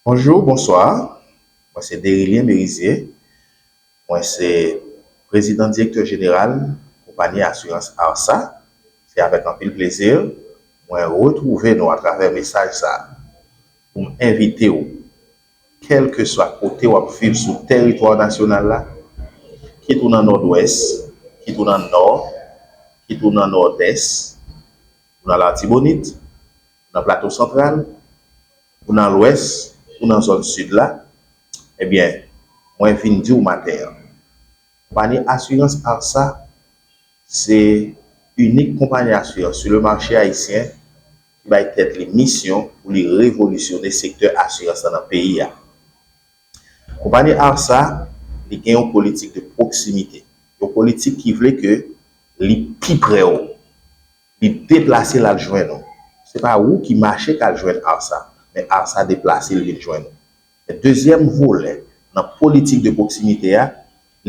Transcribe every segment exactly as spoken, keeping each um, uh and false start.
Bonjou, bonswa. Mwen se Derilien Merizier. Mwen se prezidan direktè jeneral konpayi asirans ARSA. Se avèk anpil plezi mwen retwouve nou atravè mesaj sa a pou m envite w, kèlkeswa kote w ap viv sou tèritwa nasyonal la, kit ou nan Nòdwès, kit ou nan Nò, kit ou nan Nòdès, ou nan Latibonit, ou nan Plato Santral, ou nan Lwès, ou nan zòn Sid la, ebyen, mwen vin di w maten an, konpayi asirans ARSA se inik konpayi asirans sou le mache ayisyen ki bay tèt li misyon pou li revolisyone sektè asirans lan nan peyi a. Konpayi ARSA, li gen yon politik de pwoksimite, yon politik ki vle ke li pi prè w, li deplase l al jwenn ou. Se pa ou ki mache k al jwenn ARSA, men ARSA deplase l vin jwenn ou. Men dezyèm volè nan politik de pwoksimite a,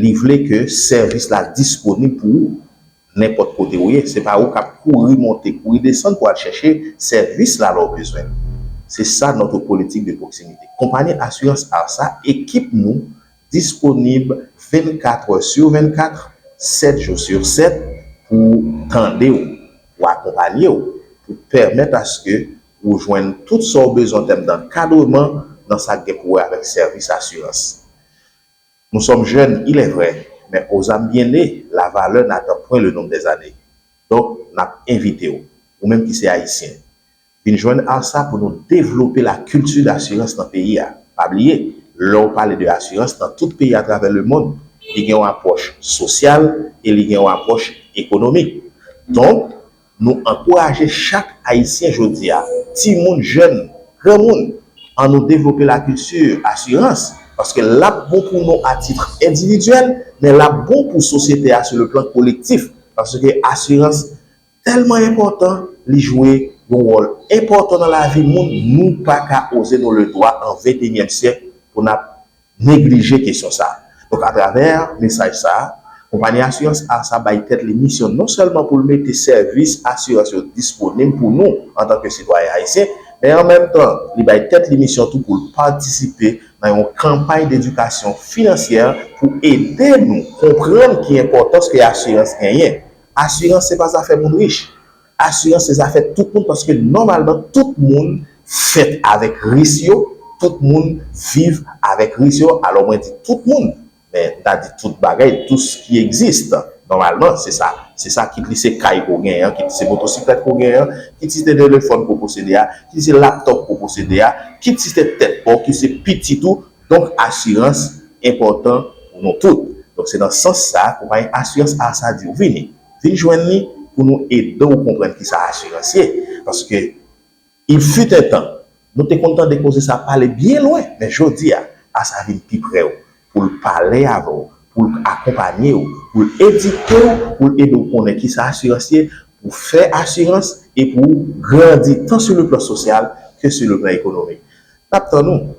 li vle ke sèvis la disponib pou ou nenpòt kote ou ye. Se pa ou k ap kouri monte, kouri desann pou al chèche sèvis la lè w bezwen l. Se sa notre politique de proximité. Konpayi asirans ARSA, ekip nou disponib vennkat è sou vennkat, sèt jou sou sèt pou tande w, pou akonpanye w, pou pèmèt aske ou jwenn tout sa w bezwen an tèm d'ankadreman nan sa k gen pou wè avèk sèvis asirans. Nous sommes jeunes, il est vrai, mais aux âmes bien nées, la valeur n'atteint point le nombre des années. Donk, n ap envite w, ou menm ki se ayisyen, vin jwenn ARSA pou nou devlope la kilti dasirans nan peyi a. Pa bliye, lè w pale de asirans nan tout peyi atravè lemond, li gen yon apwòch sosyal e li gen yon apwòch ekonomik. Donk, nou ankouraje chak ayisyen jodi a, timoun, jèn, granmoun, an nou devlope lakilti asirans, paske l ap bon pou nou a tit endividyèl, men l ap bon pou sosyete a sou le plan kolektif, paske asirans tèlman enpòtan, li jwe yon wòl enpòtan nan lavi moun, nou pa ka oze nou le dwa an venteyinyèm syèk pou n ap neglije kesyon sa. Donk, atravè mesaj sa, konpayi asirans ARSA bay tèt li misyon non sèlman pou l mete sèvis asirans yo disponib pou nou antanke sitwayen ayisyen, men an menm tan, li bay tèt li misyon tou pou l patisipe nan yon kanpay dedikasyon finansyè pou ede nou konprann ki enpòtans ke asirans genyen. Asirans se pa zafè moun rich. Asirans se zafè tout moun, paske nòmalman tout moun fèt avèk risk yo, tout moun viv avèk risk yo. Alò mwen di tout moun, men m ta di tout bagay, tout ce qui existe. Nòmalman, se sa. Se sa, kit li se kay ke w genyen an, kit li se motosiklèt ke w genyen an, kit li se telefòn ke w posede a, kit li se laptòp ke w posede a, kit li se tèt pa w, kit li se pitit ou. Donk, asirans enpòtan pou nou tout. Donk, se nan sans sa, konpayi asirans ARSA di w vini. Vin jwenn li pou nou ede w konprann kisa asirans ye. Paske, il fut un temps, nou te konn tande koze sa pale byen lwen, men jodi a, ARSA vin pi prè w, pou l pale avè w, pou l akonpanye w, pou l edike w, pou l ede w konnen kisa asirans ye, pou fè asirans e pou w grandi tan sou le plan sosyal ke sou le plan ekonomik. N ap tann ou.